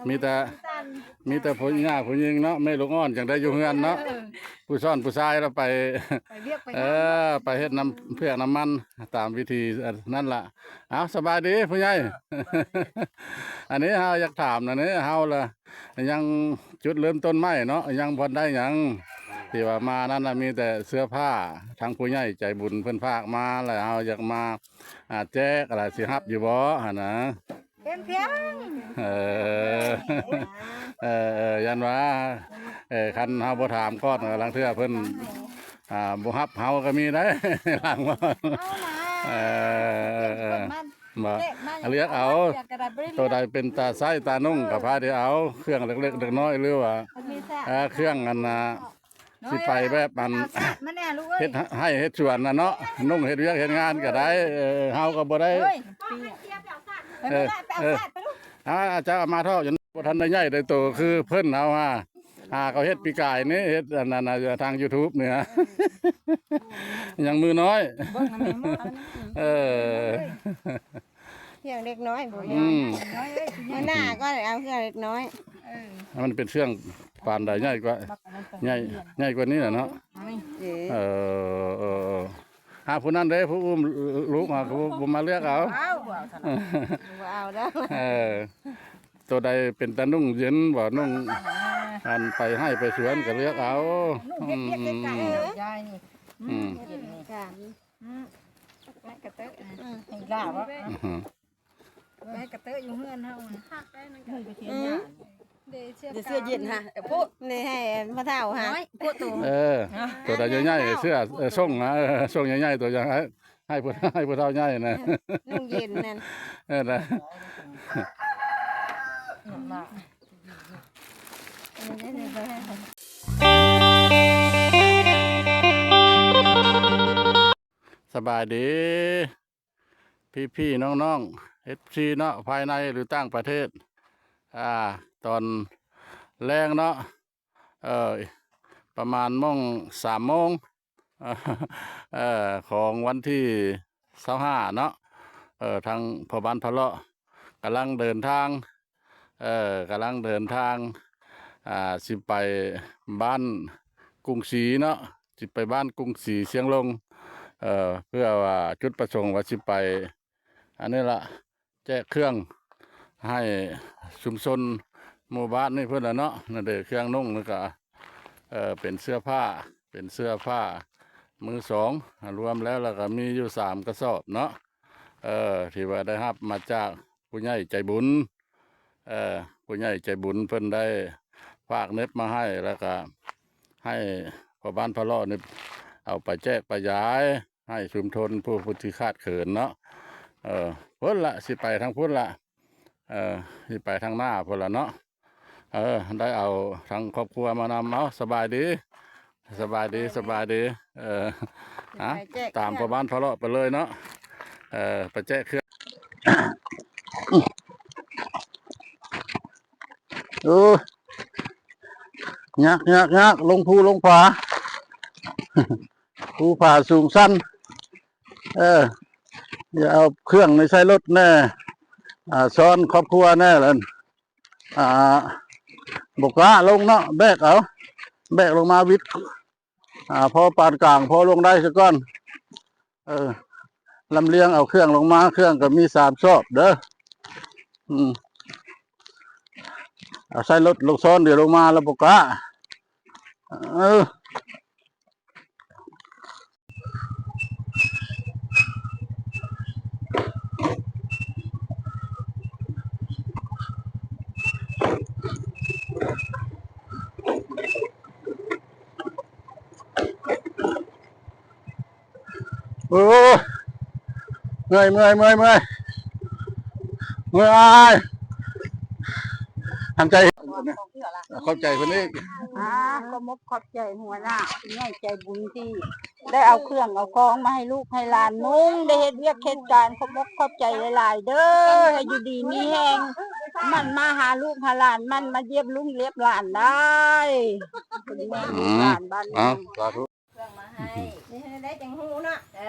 ມີແຕ່ ມີແຕ່ຜູ້ຍາຜູ້ຍິງເນາະ ແມ່ລູກອ່ອນຈັ່ງໄດ້ຢູ່ເຮືອນເນາະ ເອີ ຜູ້ຊ້ອນຜູ້ຊາຍລະໄປ ໄປວຽກໄປ ເອີ ງານ ໄປເຮັດນ້ຳເຜືອກນ້ຳມັນ ຕາມວິທີ ອັນນັ້ນລະ. ເອົາ ສະບາຍດີຜູ້ໃຫຍ່ ອັນນີ້ເຮົາຢາກຖາມອັນນີ້ ເຮົາລະຍັງຈຸດເລີ່ມຕົ້ນໃໝ່ເນາະ ຍັງບໍ່ໄດ້ຫຍັງ ທີ່ວ່າມານັ້ນນະ ມີແຕ່ເສື້ອຜ້າ ທາງຜູ້ໃຫຍ່ໃຈບຸນເພິ່ນຝາກມາ ແລ້ວເຮົາຢາກມາ ອາ ແຈກ ລະຊິຮັບຢູ່ບໍ່ຫັ້ນນະ? ພຽງໆ ເອີ ເອີ ເອີ ຢ້ານວ່າ ເອີ ຄັນເຮົາບໍ່ຖາມກ່ອນ ລາງເທື່ອເພິ່ນ ອ່າ ບໍ່ຮັບເຮົາກໍມີໄດ໋ ຫຼັງວ່າ ເອີ ເອີ ເອີ ບໍ່ ເລືອກເອົາ ໂຕໃດເປັນຕາໃຊ້ຕານຸ່ງກໍພາໄດ້ເອົາ ເຄື່ອງເລັກໆນ້ອຍໆ ຫຼືວ່າ ເອີ ເຄື່ອງອັນນ່າ ຊິໄປແບບອັນ ມັນແນ່ລູກເອີຍ ເຮັດໄຮ່ເຮັດສວນນະເນາະ ນຸ່ງເຮັດວຽກເຮັດງານກໍໄດ້ ເອີ ເຮົາກໍບໍ່ໄດ້ ເອີ ເອີ ເອົາ ເຈົ້າເອົາມາເທາະ ຍັງບໍ່ທັນໄດ້ໃຫຍ່ໄດ້ໂຕຄືເພິ່ນເຮົາຫາ ຫາເຂົາເຮັດປີກາຍນີ້ ເຮັດອັນນັ້ນນະ ທາງຢູທູບນີ້ຫາ ຍັງມືນ້ອຍ ເບິ່ງນຳແມ່ໝໍ ເອີ ພຽງເລັກນ້ອຍບໍ່ ອືມ ມື້ໜ້າກໍເອົາເຄື່ອງເລັກນ້ອຍ ເອີ ມັນເປັນເຄື່ອງປານໃດໃຫຍ່ກວ່າ ໃຫຍ່ ໃຫຍ່ກວ່ານີ້ແຫຼະເນາະ ເອີ ເອີ ເອີ ຫາຜູ້ນັ້ນເດ້ ຜູ້ອຸ້ມລູກຫາ ຜູ້ ຜູ້ມາເລືອກເອົາ ບໍ່ເອົາດອກ ເອີ ໂຕໃດເປັນຕານຸ່ງເຢັນບໍ່ ນຸ່ງ ອັນໄປໄຮ່ໄປສວນກໍເລືອກເອົາ ນຸ່ງເຮັດວຽກເຮັດການ ອືມ ຍາຍນີ້ ອືມ ອືມ ກະເຕີະ ອືມ ອີກແລ້ວບໍ່ ອືຮຶ ໄປກະເຕີະຢູ່ເຮືອນເຮົາ ອືມ ເດເຊືອເຢັນຫາ ເອີ ໂພດ ນີ້ໃຫ້ພໍ່ເຖົ້າຫາ ໂອ້ຍ ໂພດໂຕ ເອີ ໂຕໃດໃຫຍ່ໆ ເສື້ອ ເອີ ສົ່ງນະ ເອີ ສົ່ງໃຫຍ່ໆ ໂຕໃຫຍ່ ໃຫ້ ໃຫ້ຜູ້ ໃຫ້ຜູ້ເຖົ້າໃຫຍ່ນະ ນຸ່ງເຢັນນັ້ນ ເອີ ນະ ສະບາຍດີ ພີ່ໆ ນ້ອງໆ ເອັຟຊີ ເນາະ ພາຍໃນ ຫຼື ຕ່າງປະເທດ ອ່າ ຕອນແລງເນາະ ເອີ ປະມານໂມງ ສາມໂມງ ເອີ ຂອງວັນທີຊາວຫ້າເນາະ ເອີ ທາງພໍ່ບ້ານພະເລາະກຳລັງເດີນທາງ ເອີ ກຳລັງເດີນທາງ ອ່າ ຊິໄປບ້ານກຸງສີເນາະ ຊິໄປບ້ານກຸງສີຊຽງລົງ ເອີ ເພື່ອວ່າຈຸດປະສົງວ່າຊິໄປ ອັນນີ້ລະ ແຈກເຄື່ອງໃຫ້ຊຸມຊົນໝູ່ບ້ານນີ້ເພິ່ນລະເນາະ ນັ້ນເດ້ ເຄື່ອງນຸ່ງ ແລ້ວກະ ເອີ ເປັນເສື້ອຜ້າ ເປັນເສື້ອຜ້າມືສອງ ລວມແລ້ວ ແລ້ວກະມີຢູ່ສາມກະສອບເນາະ ເອີ ທີ່ວ່າໄດ້ຮັບມາຈາກຜູ້ໃຫຍ່ໃຈບຸນ ເອີ ຜູ້ໃຫຍ່ໃຈບຸນເພິ່ນໄດ້ຝາກເນັບມາໃຫ້ ແລ້ວກະໃຫ້ພໍ່ບ້ານພະເລາະນີ້ເອົາໄປແຈກໄປຢາຍ ໃຫ້ຊຸມຊົນຜູ້ ຜູ້ທີ່ຂາດເຂີນເນາະ ເອີ ພຸ້ນລະ ຊິໄປທາງພຸ້ນລະ ເອີ ຊິໄປທາງໜ້າພຸ້ນລະເນາະ ເອີ ໄດ້ເອົາທັງຄອບຄົວມານຳ ເອົາ ສະບາຍດີ ສະບາຍດີ ສະບາຍດີ ເອີ ອ່ະ ຕາມພໍ່ບ້ານພະເລາະໄປເລີຍເນາະ ເອີ ໄປແຈກເຄື່ອງ ໂອ້ ຍາກ ຍາກ ຍາກ ລົງພູລົງຜາ ພູຜາສູງຊັນ ເອີ ຢ່າເອົາເຄື່ອງໃນໃສ່ລົດແດ່ ອ່າ ຊ້ອນຄອບຄົວແດ່ ແລ້ວ ອ່າ ບໍ່ກ້າລົງເນາະ ແບກເອົາ ແບກລົງມາວິດ ອ່າ ພໍປານກາງ ພໍລົງໄດ້ຊະກ່ອນ ເອີ ລຳລຽງເອົາເຄື່ອງລົງມາ ເຄື່ອງກໍມີສາມຊອບເດີ ອືມ ເອົາໃສ່ລົດລົງຊ້ອນ ດຽວລົງມາແລ້ວບໍ່ກ້າ ເອີ. ໂອ້ ເມື່ອຍ ເມື່ອຍ ເມື່ອຍ ເມື່ອຍ ເມື່ອຍ ທຳໃຈ ຂອບໃຈເພິ່ນອີກ ອ່າ ຂໍຂອບໃຈຫົວໜ້າຜູ້ໃຫຍ່ໃຈບຸນທີ່ໄດ້ເອົາເຄື່ອງເອົາຂອງມາໃຫ້ລູກໃຫ້ຫຼານນຸ່ງ ໄດ້ເຮັດວຽກເຮັດການ ຂໍຂອບໃຈຫຼາຍໆເດີ ໃຫ້ຢູ່ດີມີແຮງ ໝັ່ນມາຫາລູກຫາຫຼານ ໝັ່ນມາຢ້ຽມລູກຢ້ຽມຫຼານໄດ້ ເປັນແມ່ລູກຫຼານບ້ານ ເອົາ ສາທຸ. ເຄື່ອງມາໃຫ້ ນີ້ໄດ້ຈັ່ງຮູ້ເນາະ ເອີ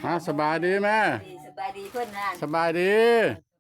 ອ່າ ສະບາຍດີແມ່ ສະບາຍດີເພິ່ນນະ ສະບາຍດີ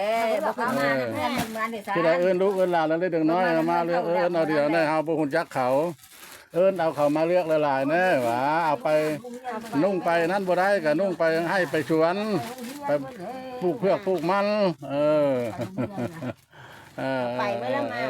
ດ້ບໍ່ເຄີຍມານຳເຮືອນນຳເຮືອນເດ້ຊະ ຊິໄດ້ເອີ້ນລູກເອີ້ນຫຼານແລ້ວເດັກນ້ອຍມາເລືອກເອີ້ນເອົາດຽວນີ້ ເຮົາບໍ່ຮູ້ຈັກເຂົາ ເອີ້ນເອົາເຂົາມາເລືອກຫຼາຍໆແດ່ຫວາ ເອົາໄປນຸ່ງໄປນັ້ນບໍ່ໄດ້ ກະນຸ່ງໄປໄຮ່ໄປສວນ ໄປປູກເຜືອກປູກມັນ ເອີ ເອີ ໄປເມື່ອລະມາ ເອ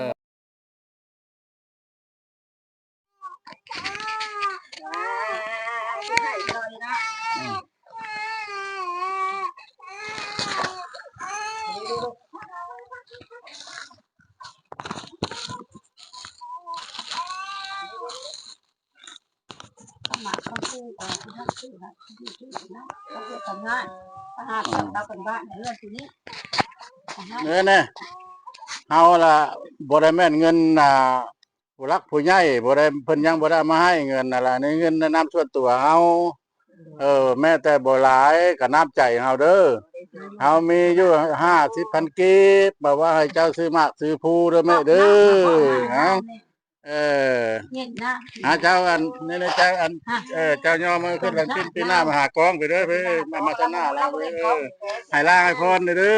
ີ ແນ່ ເຮົາລະບໍ່ໄດ້ແມ່ນເງິນ ອ່າ ຜູ້ຫຼັກຜູ້ໃຫຍ່ ບໍ່ໄດ້ ເພິ່ນຍັງບໍ່ໄດ້ເອົາມາໃຫ້ເງິນຫັ້ນລະ ໃນເງິນໃນນາມສ່ວນຕົວເຮົາ ເອີ ແມ້ແຕ່ບໍ່ຫຼາຍກໍນ້ຳໃຈເຮົາເດີ ເຮົາມີຢູ່ຫ້າສິບພັນກີບ ບອກວ່າໃຫ້ເຈົ້າຊື້ໝາກຊື້ພູເດີແມ່ເດີ ເອົາ ເອີ ເຫັນນະ ຫາເຈົ້າອັນ ໃນໃຈອັນ ເອີ ເຈົ້າຍໍມືຂຶ້ນຫຼັງ ປີ ປີໜ້າມາຫາກອງໄປເດີ ມາ ມາຊະນະລາວເດີ ໃຫ້ລາງໃຫ້ພອນເດີ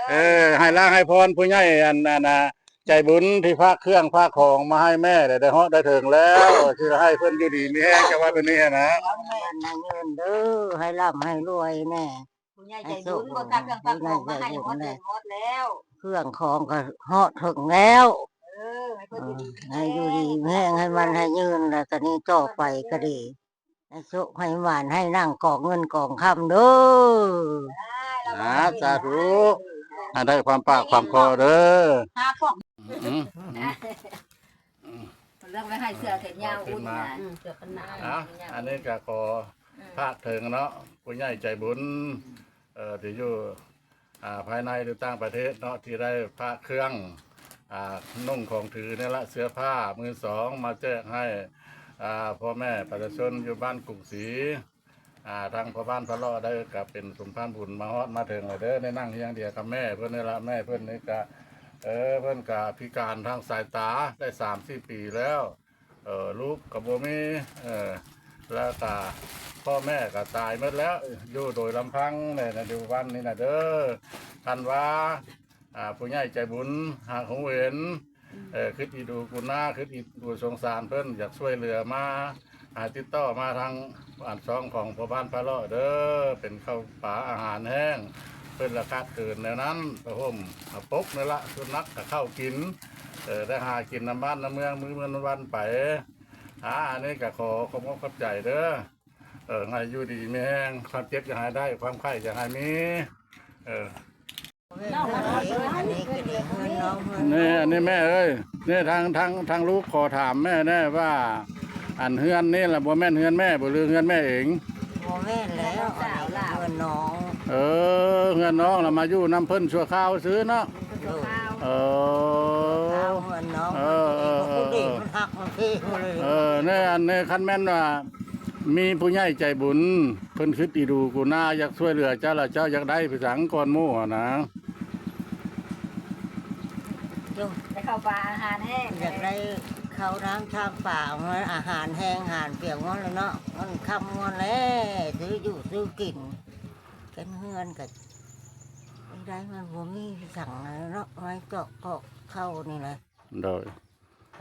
ເອີ ໃຫ້ລາງໃຫ້ພອນຜູ້ໃຫຍ່ ອັນ ອັນ ອັນ ໃຈບຸນທີ່ຝາກເຄື່ອງຝາກຂອງມາໃຫ້ແມ່ ໄດ້ຮອດໄດ້ເຖິງແລ້ວ ຊິໃຫ້ເພິ່ນຢູ່ດີມີແຮງ ຈະວ່າຕົວນີ້ນະ ໃຫ້ເງິນເດີ ໃຫ້ລ່ຳໃຫ້ລວຍແນ່ ຜູ້ໃຫຍ່ໃຈບຸນ ໃຫ້ໂຊກ ບໍ່ຈັກເຄື່ອງຝາກຂອງມາໃຫ້ ຮອດເຖິງຮອດແລ້ວ ເຄື່ອງຂອງກໍຮອດເຖິງແລ້ວ ເອີ ໃຫ້ເພິ່ນຢູ່ດີ ໃຫ້ຢູ່ດີມີແຮງ ໃຫ້ໝັ້ນໃຫ້ຍືນ ແລ້ວກໍນີ້ຕໍ່ໄປກໍດີ ໃຫ້ໂຊກໃຫ້ໝານ ໃຫ້ນັ່ງກອງເງິນກອງຄຳເດີ ສາທຸ ໃຫ້ໄດ້ຄວາມປາກຄວາມຂໍເດີ ຫາຂອງ ອືມ ເລື່ອງໄວ້ໃຫ້ເສື້ອແຂນຍາວອຸ່ນນະ ເສື້ອກັນໜາວ ເອົາ ອັນນີ້ກໍຂໍ ອືມ ຝາກເຖິງເນາະ ຜູ້ໃຫຍ່ໃຈບຸນ ເອີ ທີ່ຢູ່ ອ່າ ພາຍໃນ ຫຼື ຕ່າງປະເທດເນາະ ທີ່ໄດ້ພາເຄື່ອງ ອ່າ ນຸ່ງຂອງຖືນີ້ລະ ເສື້ອຜ້າມືສອງມາແຈກໃຫ້ ອ່າ ພໍ່ແມ່ປະຊາຊົນຢູ່ບ້ານກຸງສີ ອ່າ ທາງພໍ່ບ້ານພະເລາະໄດ້ກະເປັນສົມພານບຸນມາຮອດມາເຖິງແລ້ວເດີ ໄດ້ນັ່ງຮຽງດຽວກັບແມ່ເພິ່ນນີ້ລະ ແມ່ເພິ່ນນີ້ກະ ເອີ ເພິ່ນກະພິການທາງສາຍຕາໄດ້ສາມສີ່ປີແລ້ວ ເອີ ລູກກໍບໍ່ມີ ເອີ ແລ້ວກະພໍ່ແມ່ກໍຕາຍໝົດແລ້ວ ຢູ່ໂດຍລຳພັງແຫຼະ ໃນປັດຈຸບັນນີ້ນະເດີ ຄັນວ່າ ອ່າ ຜູ້ໃຫຍ່ໃຈບຸນຫາກຮູ້ເຫັນ ເອີ ຄິດອີດູກຸນາ ຄິດອີດູສົງສານເພິ່ນ ຢາກຊ່ວຍເຫຼືອມາ ອ່າ ຕິດຕໍ່ມາທາງ ອັນ ຊ່ອງຂອງພໍ່ບ້ານພະເລາະເດີ ເປັນເຂົ້າປາອາຫານແຫ້ງ ເພິ່ນລະຂາດເຂີນແນວນັ້ນ ຜ້າຫົ່ມຜ້າປົກນີ້ລະ ສ່ວນໜັກກໍເຂົ້າກິນ ເອີ ໄດ້ຫາກິນນຳບ້ານນຳເມືອງ ມື້ເງິນວັນໄປ ອ່າ ອັນນີ້ກໍຂໍຂອບອົກຂອບໃຈເດີ ເອີ ໃຫ້ຢູ່ດີມີແຮງ ຄວາມເຈັບຢ່າໃຫ້ໄດ້ ຄວາມໄຂ້ຢ່າໃຫ້ມີ ເອີ ນີ້ ອັນນີ້ແມ່ເອີຍ ນີ້ທາງ ທາງ ທາງລູກຂໍຖາມແມ່ແດ່ວ່າ ອັນເຮືອນນີ້ລະບໍ່ແມ່ນເຮືອນແມ່ບໍ່ ຫຼືເຮືອນແມ່ເອງ? ບໍ່ແມ່ນແລ້ວ ອັນນີ້ເຮືອນນ້ອງ ເອີ ເຮືອນນ້ອງລະມາຢູ່ນຳເພິ່ນຊົ່ວຄາວຊື່ເນາະ ເອີ ເຮືອນນ້ອງ ເອີ ເອີ ເອີ ເອີ ນີ້ ອັນນີ້ຄັນແມ່ນວ່າ ມີຜູ້ໃຫຍ່ໃຈບຸນ ພິ່ນຄິດອີດູກູນາ ຢາກຊ່ວຍເຫຼືອເຈົ້າ ລະເຈົ້າຢາກໄດ້ໄປສັງກ່ອນໝູ່ຫັ້ນນະ. ໄດ້ເຂົ້າປ່າອາຫານແຫ້ງ ຢາກໄດ້ເຂົ້ານ້ຳຊາມປາ ອາຫານແຫ້ງ ອາຫານປຽກໝົດແລ້ວເນາະ. ມັນຄ່ຳໝົດແລ້ວ ຊື້ຢູ່ຊື້ກິນ ເປັນເຮືອນກໍໄດ້ ມັນບໍ່ມີສັງເນາະ ໄວ້ເຈາະເກາະເຂົ້ານີ້ແຫຼະ. ໂດຍ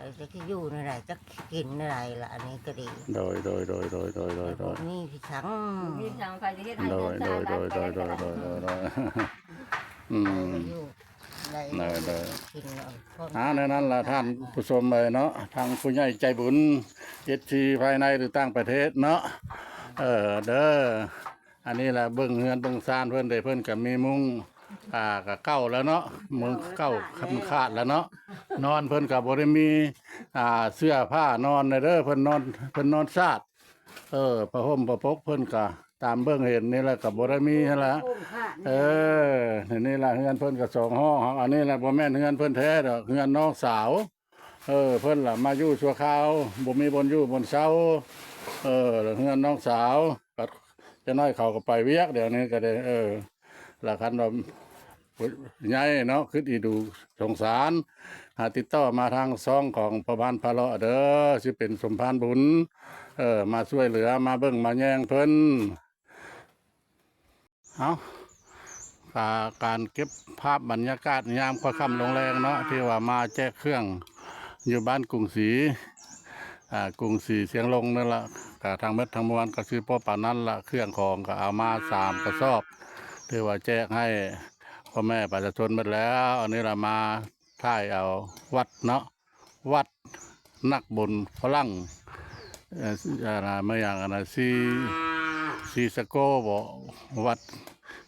ໄປຈັກຊິຢູ່ແນວໃດ ຈັກຊິກິນແນວໃດລະ ອັນນີ້ກໍດີ. ໂດຍ ໂດຍ ໂດຍ ໂດຍ ໂດຍ ໂດຍ ບໍ່ມີພິສັງ ບໍ່ມີພິສັງ ໃຜຈະເຮັດໃຫ້ ໂດຍ ເຮືອນຊານ ໂດຍ ໂດຍ ໂດຍ ໂດຍ ໂດຍ ໂດຍ ອືມ ຢູ່ໄດ້ ໂດຍ ໂດຍ ກິນເອົາ ອ່າ ແນວນັ້ນລະທ່ານຜູ້ຊົມເອີຍເນາະ ທາງຜູ້ໃຫຍ່ໃຈບຸນ ເອັຟຊີ ພາຍໃນ ຫຼື ຕ່າງປະເທດເນາະ ເອີ ເດີ. ອັນນີ້ລະເບິ່ງເຮືອນເບິ່ງຊານເພິ່ນເດ້ ເພິ່ນກະມີມຸ້ງ ອ່າ ກະເກົ່າແລ້ວເນາະ ມຸ້ງເກົ່າ ມັນຂາດແລ້ວເນາະ. ນອນເພິ່ນກະບໍ່ໄດ້ມີ ອ່າ ເສື້ອຜ້ານອນເດີ ເພິ່ນນອນ ເພິ່ນນອນຊາດ ເອີ ຜ້າຫົ່ມຜ້າປົກເພິ່ນກະຕາມເບິ່ງເຫັນນີ້ລະ ກະບໍ່ໄດ້ມີຫັ້ນລະ. ເອີ ນີ້ລະເຮືອນເພິ່ນກະສອງຫ້ອງ ອັນນີ້ລະບໍ່ແມ່ນເຮືອນເພິ່ນແທ້ດອກ ເຮືອນນ້ອງສາວ. ເອີ ເພິ່ນລະມາຢູ່ຊົ່ວຄາວ ບໍ່ມີບ່ອນຢູ່ບ່ອນເຊົາ. ເອີ ເຮືອນນ້ອງສາວ ຈັກໜ້ອຍເຂົາກໍໄປວຽກ ດຽວນີ້ກໍໄດ້. ເອີ ລະຄັນວ່າຜູ້ໃຫຍ່ເນາະ ຄິດອີດູສົງສານ ຫາຕິດຕໍ່ມາທາງຊ່ອງຂອງພໍ່ບ້ານພາເລາະເດີ ຊິເປັນສົມພານບຸນ ເອີ ມາຊ່ວຍເຫຼືອ ມາເບິ່ງມາແຍງເພິ່ນ. ເອົາ ກະການເກັບພາບບັນຍາກາດຍາມຄ່ຳລົງແລງເນາະ ທີ່ວ່າມາແຈກເຄື່ອງຢູ່ບ້ານກຸງສີ ອ່າ ກຸງສີຊຽງລົງນັ້ນລະ ກະທັງໝົດທັງມວນກະຊິພໍປານນັ້ນລະ ເຄື່ອງຂອງກະເອົາມາສາມກະສອບ ຖືວ່າແຈກໃຫ້ພໍ່ແມ່ປະຊາຊົນໝົດແລ້ວ. ອັນນີ້ລະມາຖ່າຍເອົາວັດເນາະ ວັດນັກບຸນຝຣັ່ງ ເອີ ອັນນະ ແມ່ນຫຍັງ ອັນນະ ຊີ ຊີສະໂກບໍ ວັດ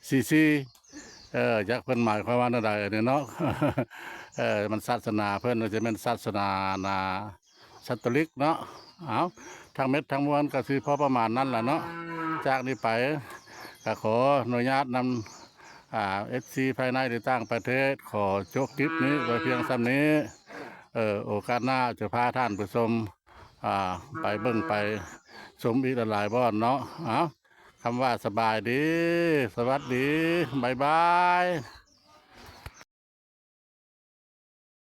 ຊີຊີ ເອີ ຈັກເພິ່ນໝາຍຄວາມວ່າແນວໃດອັນນີ້ເນາະ. ເອີ ມັນສາສະໜາເພິ່ນ ມັນຈະແມ່ນສາສະໜາ ອັນນະ ຄາໂຕລິກເນາະ. ເອົາ ທັງໝົດທັງມວນກໍຊິພໍປະມານນັ້ນລະເນາະ. ຈາກນີ້ໄປກໍຂໍອະນຸຍາດນຳ ອ່າ ເອັຟຊີ ພາຍໃນ ຫຼື ຕ່າງປະເທດ ຂໍຈົບຄລິບນີ້ໄວ້ພຽງສ່ຳນີ້. ເອີ ໂອກາດໜ້າຈະພາທ່ານຜູ້ຊົມ ອ່າ ໄປເບິ່ງໄປຊົມອີກຫຼາຍໆບ່ອນເນາະ. ເອົາ ຄຳວ່າສະບາຍດີ ສະຫວັດດີ ບາຍບາຍ.